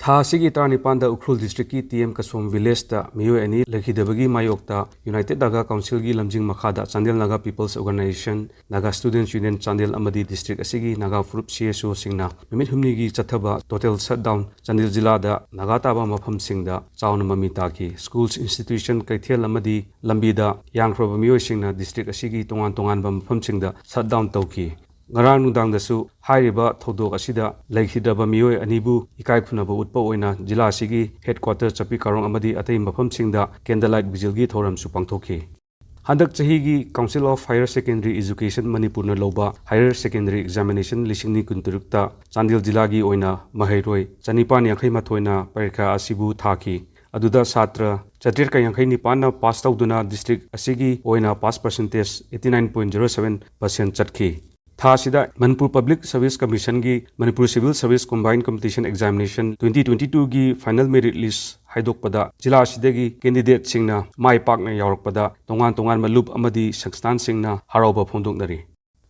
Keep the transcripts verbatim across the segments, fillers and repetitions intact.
ꯊꯥ ꯑꯁꯤꯒꯤ ꯇꯔꯥꯅꯤꯄꯥꯟꯗ ꯎꯈ꯭ꯔꯨꯜ ꯗꯤꯁꯇ꯭ꯔꯤꯛꯀꯤ ꯇꯤ ꯑꯦꯝ ꯀꯁꯣꯝ ꯚꯤꯂꯦꯖꯇ ꯃꯤꯑꯣꯏ ꯑꯅꯤ ꯂꯩꯈꯤꯗꯕꯒꯤ ꯃꯥꯌꯣꯛꯇ ꯌꯨꯅꯥꯏꯇꯦꯗ ꯅꯥꯒꯥ ꯀꯥꯎꯟꯁꯤꯜꯒꯤ ꯂꯝꯖꯤꯡ ꯃꯈꯥꯗ Chandel Naga peoples organisation, Naga students union Chandel ꯑꯃꯗꯤ ꯗꯤꯁꯇ꯭ꯔꯤꯛ ꯑꯁꯤꯒꯤ ꯅꯥꯒꯥ ꯐꯨꯔꯨꯞ ꯁꯤ ꯑꯦꯁ ꯑꯣꯁꯤꯡꯅ ꯅꯨꯃꯤꯠ ꯍꯨꯝꯅꯤꯒꯤ ꯆꯠꯊꯕ ꯇꯣꯇꯦꯜ ꯁꯠꯗꯥꯎꯟ ꯆꯥꯟꯗꯦꯜ ꯖꯤꯂꯥꯗ ꯅꯥꯒꯥ ꯇꯥꯕ ꯃꯐꯝꯁꯤꯡꯗ ꯆꯥꯎꯅ ꯃꯃꯤ ꯇꯥꯈꯤ꯫ ꯁ꯭ꯀꯨꯜꯁ, ꯏꯟꯁꯇꯤꯇ꯭ꯌꯨꯁꯟ, ꯀꯩꯊꯦꯜ ꯑꯃꯗꯤ ꯂꯝꯕꯤꯗ ꯌꯥꯝꯈ꯭ꯔꯕ ꯃꯤꯑꯣꯏꯁꯤꯡꯅ ꯗꯤꯁꯇ꯭ꯔꯤꯛ ꯑꯁꯤꯒꯤ ꯇꯣꯉꯥꯟ ꯇꯣꯉꯥꯟꯕ ꯃꯐꯝꯁꯤꯡꯗ ꯁꯠꯗꯥꯎꯟ ꯇꯧꯈꯤ꯫ ꯉꯔꯥꯡ ꯅꯨꯡꯗꯥꯡꯗꯁꯨ ꯍꯥꯏꯔꯤꯕ ꯊꯧꯗꯣꯛ ꯑꯁꯤꯗ ꯂꯩꯈꯤꯗ꯭ꯔꯕ ꯃꯤꯑꯣꯏ ꯑꯅꯤꯕꯨ ꯏꯀꯥꯏ ꯈꯨꯝꯅꯕ ꯎꯠꯄ ꯑꯣꯏꯅ ꯖꯤꯂꯥ ꯑꯁꯤꯒꯤ ꯍꯦꯗꯀ꯭ꯋꯥꯇꯔ ꯆꯄꯤ ꯀꯥꯔꯣꯡ ꯑꯃꯗꯤ ꯑꯇꯩ ꯃꯐꯝꯁꯤꯡꯗ ꯀꯦꯟꯗꯜ ꯂꯥꯏꯠ ꯚꯤꯖꯤꯜꯒꯤ ꯊꯧꯔꯝꯁꯨ ꯄꯥꯡꯊꯣꯛꯈꯤ꯫ ꯍꯟꯗꯛ ꯆꯍꯤꯒꯤ Council of Higher Secondary Education ꯃꯅꯤꯄꯨꯔꯅ ꯂꯧꯕ ꯍꯥꯌꯔ ꯁꯦꯀꯦꯟꯗꯔꯤ ꯑꯦꯛꯖꯥꯃꯤꯅꯦꯁꯟ ꯂꯤꯁꯤꯡ ꯑꯅꯤ ꯀꯨꯟꯇꯔꯨꯛꯇ ꯆꯥꯟꯗꯦꯜ ꯖꯤꯂꯥꯒꯤ ꯑꯣꯏꯅ ꯃꯍꯩꯔꯣꯏ ꯆꯅꯤꯄꯥꯟ ꯌꯥꯡꯈꯩ ꯃꯥꯊꯣꯏꯅ ꯄꯔꯤꯈꯥ ꯑꯁꯤꯕꯨ ꯊꯥꯈꯤ꯫ ꯑꯗꯨꯗ ꯁꯥꯇ꯭ꯔ ꯆꯥꯇ꯭ꯔꯦꯠꯀ ꯌꯥꯡꯈꯩ ꯅꯤꯄꯥꯟꯅ ꯄꯥꯁ ꯇꯧꯗꯨꯅ ꯗꯤꯁꯇ꯭ꯔꯤꯛ ꯑꯁꯤꯒꯤ ꯑꯣꯏꯅ pass percentage eighty nine point zero seven percent ꯆꯠꯈꯤ꯫ ꯊꯥ ꯑꯁꯤꯗ ꯃꯅꯤꯄꯨꯔ ꯄꯕ꯭ꯂꯤꯛ ꯁꯔꯚꯤꯁ ꯀꯃꯤꯁꯟꯒꯤ Manipur civil service combined competition examination twenty twenty twoꯒꯤ ꯐꯥꯏꯅꯦꯜ ꯃꯦꯔꯤꯠ ꯂꯤꯁ ꯍꯥꯏꯗꯣꯛꯄꯗ ꯖꯤꯂꯥ ꯑꯁꯤꯗꯒꯤ ꯀꯦꯟꯗꯤꯗꯦꯠꯁꯤꯡꯅ ꯃꯥꯏ ꯄꯥꯛꯅ ꯌꯥꯎꯔꯛꯄꯗ ꯇꯣꯉꯥꯟ ꯇꯣꯉꯥꯟꯕ ꯂꯨꯞ ꯑꯃꯗꯤ ꯁꯪꯁꯊꯥꯟꯁꯤꯡꯅ ꯍꯔꯥꯎꯕ ꯐꯣꯡꯗꯣꯛꯅꯔꯤ꯫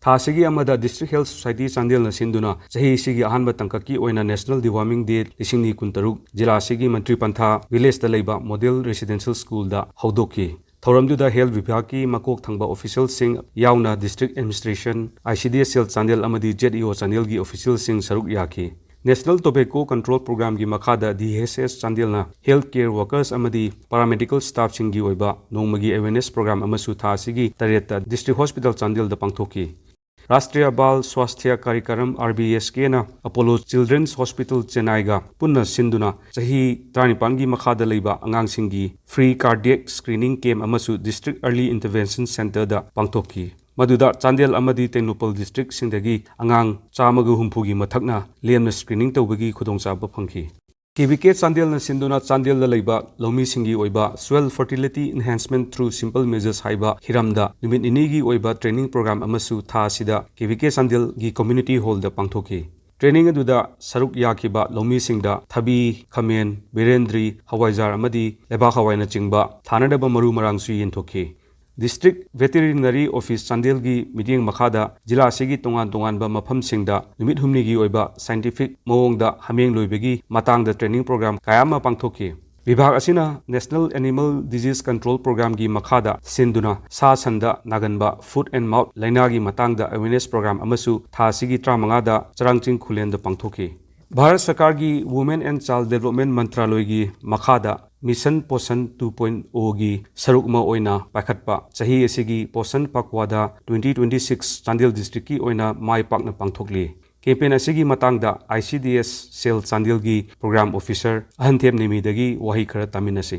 ꯊꯥ ꯑꯁꯤꯒꯤ ꯑꯃꯗ ꯗꯤꯁꯇ꯭ꯔꯤꯛ ꯍꯦꯜꯊ ꯁꯣꯁꯥꯏꯇꯤ ꯆꯥꯟꯗꯦꯜꯅ ꯁꯤꯟꯗꯨꯅ ꯆꯍꯤ ꯑꯁꯤꯒꯤ ꯑꯍꯥꯟꯕ ꯇꯥꯡꯀꯛꯀꯤ ꯑꯣꯏꯅ ꯅꯦꯁꯅꯦꯜ ꯗꯤꯋꯥꯔꯃꯤꯡ ꯗꯦ ꯂꯤꯁꯤꯡ ꯑꯅꯤ ꯀꯨꯟꯇꯔꯨꯛ ꯖꯤꯂꯥ ꯑꯁꯤꯒꯤ ꯃꯟꯇ꯭ꯔꯤ ꯄꯟꯊꯥ ꯚꯤꯂꯦꯖꯇ ꯂꯩꯕ ꯃꯣꯗꯦꯜ ꯔꯦꯁꯤꯗꯦꯟꯁꯤꯌꯦꯜ ꯁ꯭ꯀꯨꯜꯗ ꯍꯧꯗꯣꯛꯈꯤ꯫ ꯊꯧꯔꯝꯗꯨꯗ ꯍꯦꯜꯊ ꯕꯤꯚꯥꯒꯀꯤ ꯃꯀꯣꯛ ꯊꯪꯕ ꯑꯣꯐꯤꯁꯤꯌꯦꯜꯁꯤꯡ ꯌꯥꯎꯅ district administration, I C D S ꯁꯦꯜ ꯆꯥꯟꯗꯦꯜ ꯑꯃꯗꯤ ꯖꯦꯗ ꯏ ꯑꯣ ꯆꯥꯟꯗꯦꯜꯒꯤ ꯑꯣꯐꯤꯁꯤꯌꯦꯜꯁꯤꯡ ꯁꯔꯨꯛ ꯌꯥꯈꯤ꯫ ꯅꯦꯁꯅꯦꯜ ꯇꯣꯕꯦꯀꯣ ꯀꯟꯇ꯭ꯔꯣꯜ ꯄ꯭ꯔꯣꯒ꯭ꯔꯥꯝꯒꯤ ꯃꯈꯥꯗ ꯗꯤ ꯑꯦꯆ ꯑꯦꯁ ꯆꯥꯟꯗꯦꯜꯅ ꯍꯦꯜꯊ ꯀꯦꯌꯔ ꯋꯥꯔꯀꯔꯁ ꯑꯃꯗꯤ ꯄꯥꯔꯥꯃꯦꯗꯤꯀꯦꯜ ꯁ꯭ꯇꯥꯐꯁꯤꯡꯒꯤ ꯑꯣꯏꯕ ꯅꯣꯡꯃꯒꯤ ꯑꯦꯋꯦꯔꯅꯦꯁ ꯄ꯭ꯔꯣꯒ꯭ꯔꯥꯝ ꯑꯃꯁꯨ ꯊꯥ ꯑꯁꯤꯒꯤ ꯇꯔꯦꯠꯇ ꯗꯤꯁꯇ꯭ꯔꯤꯛ ꯍꯣꯁꯄꯤꯇꯥꯜ ꯆꯥꯟꯗꯦꯜꯗ ꯄꯥꯡꯊꯣꯛꯈꯤ꯫ ꯔꯥꯁꯇ꯭ꯔꯤꯌꯥ ꯕꯥꯜ ꯁ꯭ꯋꯥꯁꯊ꯭ꯌ ꯀꯥꯔꯤꯀꯔꯝ, ꯑꯥꯔ ꯕꯤ ꯑꯦꯁ ꯀꯦꯅ ꯑꯄꯣꯂꯣ ꯆꯤꯜꯗ꯭ꯔꯦꯟꯁ ꯍꯣꯁꯄꯤꯇꯥꯜ ꯆꯦꯟꯅꯥꯏꯒ ꯄꯨꯟꯅ ꯁꯤꯟꯗꯨꯅ ꯆꯍꯤ ꯇꯔꯥꯅꯤꯄꯥꯟꯒꯤ ꯃꯈꯥꯗ ꯂꯩꯕ ꯑꯉꯥꯡꯁꯤꯡꯒꯤ ꯐ꯭ꯔꯤ ꯀꯥꯔꯗꯤꯌꯦꯛ ꯁ꯭ꯀ꯭ꯔꯤꯅꯤꯡ ꯀꯦꯝꯞ ꯑꯃꯁꯨ ꯗꯤꯁꯇ꯭ꯔꯤꯛ ꯑꯔꯂꯤ ꯏꯟꯇꯔꯚꯦꯟꯁꯟ ꯁꯦꯟꯇꯔꯗ ꯄꯥꯡꯊꯣꯛꯈꯤ꯫ ꯃꯗꯨꯗ ꯆꯥꯟꯗꯦꯜ ꯑꯃꯗꯤ ꯇꯦꯡꯅꯧꯄꯜ ꯗꯤꯁꯇ꯭ꯔꯤꯛꯁꯤꯡꯗꯒꯤ ꯑꯉꯥꯡ ꯆꯥꯝꯃꯒ ꯍꯨꯝꯐꯨꯒꯤ ꯃꯊꯛꯅ ꯂꯦꯝꯅ ꯁ꯭ꯀ꯭ꯔꯤꯅꯤꯡ ꯇꯧꯕꯒꯤ ꯈꯨꯗꯣꯡꯆꯥꯕ ꯐꯪꯈꯤ꯫ ꯀꯦ ꯚꯤ ꯀꯦ ꯆꯥꯟꯗꯦꯜꯅ ꯁꯤꯟꯗꯨꯅ ꯆꯥꯟꯗꯦꯜꯗ ꯂꯩꯕ ꯂꯧꯃꯤꯁꯤꯡꯒꯤ ꯑꯣꯏꯕ Soil Fertility Enhancement Through Simple Measures ꯍꯥꯏꯕ ꯍꯤꯔꯝꯗ ꯅꯨꯃꯤꯠ ꯅꯤꯅꯤꯒꯤ ꯑꯣꯏꯕ ꯇ꯭ꯔꯦꯅꯤꯡ ꯄ꯭ꯔꯣꯒ꯭ꯔꯥꯝ ꯑꯃꯁꯨ ꯊꯥ ꯑꯁꯤꯗ ꯀꯦ ꯚꯤ ꯀꯦ ꯆꯥꯟꯗꯦꯜꯒꯤ ꯀꯝꯃ꯭ꯌꯨꯅꯤꯇꯤ ꯍꯣꯜꯗ ꯄꯥꯡꯊꯣꯛꯈꯤ꯫ ꯇ꯭ꯔꯦꯅꯤꯡ ꯑꯗꯨꯗ ꯁꯔꯨꯛ ꯌꯥꯈꯤꯕ ꯂꯧꯃꯤꯁꯤꯡꯗ ꯊꯕꯤ, ꯈꯥꯃꯦꯟ, ꯕꯦꯔꯦꯟꯗ꯭ꯔꯤ, ꯍꯋꯥꯏꯖꯥꯔ ꯑꯃꯗꯤ ꯂꯩꯕꯥꯛ ꯍꯋꯥꯏꯅꯆꯤꯡꯕ ꯊꯥꯅꯅꯕ ꯃꯔꯨ ꯃꯔꯥꯡꯁꯨ ꯌꯦꯟꯊꯣꯛꯈꯤ꯫ District Veterinary Office ꯆꯥꯟꯗꯦꯜꯒꯤ ꯃꯤꯠꯌꯦꯡ ꯃꯈꯥꯗ ꯖꯤꯂꯥ ꯑꯁꯤꯒꯤ ꯇꯣꯉꯥꯟ ꯇꯣꯉꯥꯟꯕ ꯃꯐꯝꯁꯤꯡꯗ ꯅꯨꯃꯤꯠ ꯍꯨꯝꯅꯤꯒꯤ ꯑꯣꯏꯕ scientific ꯃꯑꯣꯡꯗ ꯍꯥꯃꯦꯡ ꯂꯣꯏꯕꯒꯤ ꯃꯇꯥꯡꯗ training program ꯀꯌꯥ ꯑꯃ ꯄꯥꯡꯊꯣꯛꯈꯤ꯫ ꯚꯤꯚꯥꯒ ꯑꯁꯤꯅ National Animal Disease Control Programꯒꯤ ꯃꯈꯥꯗ ꯁꯤꯟꯗꯨꯅ ꯁꯥ ꯁꯟꯗ ꯅꯥꯒꯟꯕ foot and mouth ꯂꯥꯏꯅꯥꯒꯤ ꯃꯇꯥꯡꯗ awareness program ꯑꯃꯁꯨ ꯊꯥ ꯑꯁꯤꯒꯤ ꯇꯔꯥꯃꯉꯥꯗ ꯆꯔꯥꯡꯆꯤꯡ ꯈꯨꯂꯦꯟꯗ ꯄꯥꯡꯊꯣꯛꯈꯤ꯫ ꯚꯥꯔꯠ ꯁꯔꯀꯥꯔꯒꯤ Women and Child Development ꯃꯟꯇ꯭ꯔꯥꯂꯣꯏꯒꯤ ꯃꯈꯥꯗ Mission Poshan two point O ꯒꯤ ꯁꯔꯨꯛ ꯑꯃ ꯑꯣꯏꯅ ꯄꯥꯏꯈꯠꯄ ꯆꯍꯤ ꯑꯁꯤꯒꯤ Poshan Pakhwada twenty twenty six Chandel districtꯀꯤ ꯑꯣꯏꯅ ꯃꯥꯏ ꯄꯥꯛꯅ ꯄꯥꯡꯊꯣꯛꯂꯤ꯫ Campaign ꯑꯁꯤꯒꯤ ꯃꯇꯥꯡꯗ I C D S cell ꯆꯥꯟꯗꯦꯜꯒꯤ program officer ꯑꯍꯟꯊꯦꯝ ꯅꯦꯃꯤꯗꯒꯤ ꯋꯥꯍꯩ ꯈꯔ ꯇꯥꯃꯤꯟꯅꯁꯤ꯫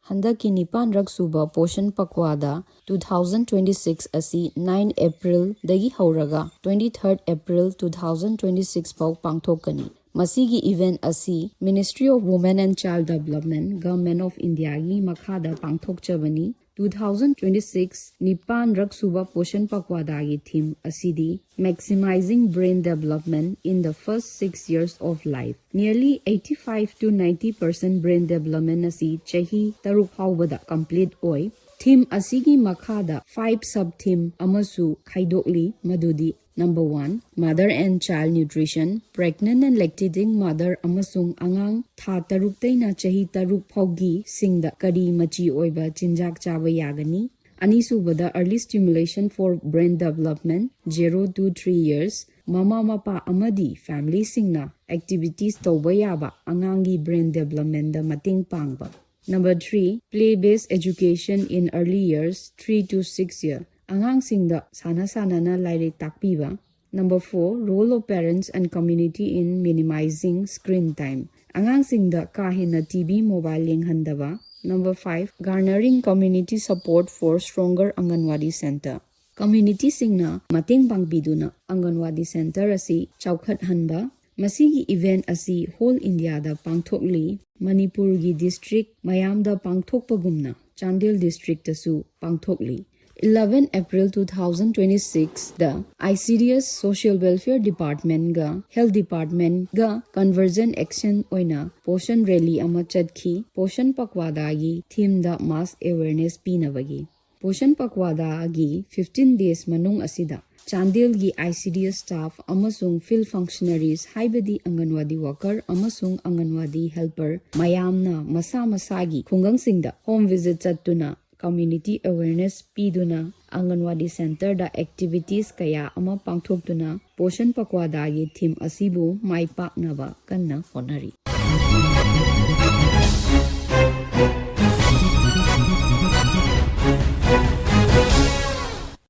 ꯍꯟꯗꯛꯀꯤ ꯅꯤꯄꯥꯟꯔꯛ ꯁꯨꯕ Poshan Pakhwada two thousand twenty six ꯑꯁꯤ nine Aprilꯗꯒꯤ ꯍꯧꯔꯒ twenty third April two thousand twenty six ꯐꯥꯎ ꯄꯥꯡꯊꯣꯛꯀꯅꯤ꯫ ꯃꯁꯤꯒꯤ event ꯑꯁꯤ Ministry of Women and Child Development, Government of Indiaꯒꯤ ꯃꯈꯥꯗ ꯄꯥꯡꯊꯣꯛꯆꯕꯅꯤ꯫ Two thousand twenty six ꯅꯤꯄꯥꯟꯔꯛ ꯁꯨꯕ Poshan Pakhwadaꯒꯤ theme ꯑꯁꯤꯗꯤ Maximizing Brain Development in the First Six Years of Life꯫ Nearly eighty five to ninety percent brain development ꯑꯁꯤ ꯆꯍꯤ ꯇꯔꯨꯛ ꯐꯥꯎꯕꯗ complete ꯑꯣꯏ꯫ Theme ꯑꯁꯤꯒꯤ ꯃꯈꯥꯗ five sub theme ꯑꯃꯁꯨ ꯈꯥꯏꯗꯣꯛꯂꯤ, ꯃꯗꯨꯗꯤ Number one, mother and child nutrition, pregnant and lactating mother ꯑꯃꯁꯨꯡ ꯑꯉꯥꯡ ꯊꯥ ꯇꯔꯨꯛꯇꯩꯅ ꯆꯍꯤ ꯇꯔꯨꯛ ꯐꯥꯎꯒꯤ ꯁꯤꯡꯗ ꯀꯔꯤ ꯃꯆꯤ ꯑꯣꯏꯕ ꯆꯤꯟꯖꯥꯛ ꯆꯥꯕ ꯌꯥꯒꯅꯤ? ꯑꯅꯤꯁꯨꯕꯗ, early stimulation for brain development, zero to three years, ꯃꯃꯥ ꯃꯄꯥ ꯑꯃꯗꯤ family ꯁꯤꯡꯅ activities ꯇꯧꯕ ꯌꯥꯕ ꯑꯉꯥꯡꯒꯤ brain developmentꯗ ꯃꯇꯦꯡ ꯄꯥꯡꯕ꯫ Number three, play based education in early years, three to six year, ꯑꯉꯥꯡꯁꯤꯡꯗ ꯁꯥꯟꯅ ꯁꯥꯟꯅꯅ ꯂꯥꯏꯔꯤꯛ ꯇꯥꯛꯄꯤꯕ꯫ Number four, role of parents and community in minimizing screen time, ꯑꯉꯥꯡꯁꯤꯡꯗ ꯀꯥ ꯍꯦꯟꯅ T V, mobile ꯌꯦꯡꯍꯟꯗꯕ꯫ Number five, garnering community support for stronger Anganwadi center, communityꯁꯤꯡꯅ ꯃꯇꯦꯡ ꯄꯥꯡꯕꯤꯗꯨꯅ Anganwadi center ꯑꯁꯤ ꯆꯥꯎꯈꯠꯍꯟꯕ꯫ ꯃꯁꯤꯒꯤ event ꯑꯁꯤ whole Indiaꯗ ꯄꯥꯡꯊꯣꯛꯂꯤ꯫ ꯃꯅꯤꯄꯨꯔꯒꯤ district ꯃꯌꯥꯝꯗ ꯄꯥꯡꯊꯣꯛꯄꯒꯨꯝꯅ Chandel districtꯇꯁꯨ ꯄꯥꯡꯊꯣꯛꯂꯤ꯫ Eleven April two thousand twenty sixꯗ I C D S Social Welfare Departmentꯒ Health Departmentꯒ convergent action ꯑꯣꯏꯅ Poshan rally ꯑꯃ ꯆꯠꯈꯤ꯫ Poshan Pakhwadaꯒꯤ themeꯗ mass awareness ꯄꯤꯅꯕꯒꯤ꯫ Poshan Pakhwadaꯒꯤ fifteen days ꯃꯅꯨꯡ ꯑꯁꯤꯗ ꯆꯥꯟꯗꯦꯜꯒꯤ I C D S staff ꯑꯃꯁꯨꯡ field functionaries, ꯍꯥꯏꯕꯗꯤ ꯑꯪꯒꯟꯋꯥꯗꯤ worker ꯑꯃꯁꯨꯡ ꯑꯪꯒꯟꯋꯥꯗꯤ helper ꯃꯌꯥꯝꯅ ꯃꯁꯥ ꯃꯁꯥꯒꯤ ꯈꯨꯡꯒꯪꯁꯤꯡꯗ home visit ꯆꯠꯇꯨꯅ community awareness ꯄꯤꯗꯨꯅ ꯑꯪꯒꯟꯋꯥꯗꯤ centreꯗ activities ꯀꯌꯥ ꯑꯃ ꯄꯥꯡꯊꯣꯛꯇꯨꯅ Poshan Pakhwadaꯒꯤ theme ꯑꯁꯤꯕꯨ ꯃꯥꯏ ꯄꯥꯛꯅꯕ ꯀꯟꯅ ꯍꯣꯠꯅꯔꯤ꯫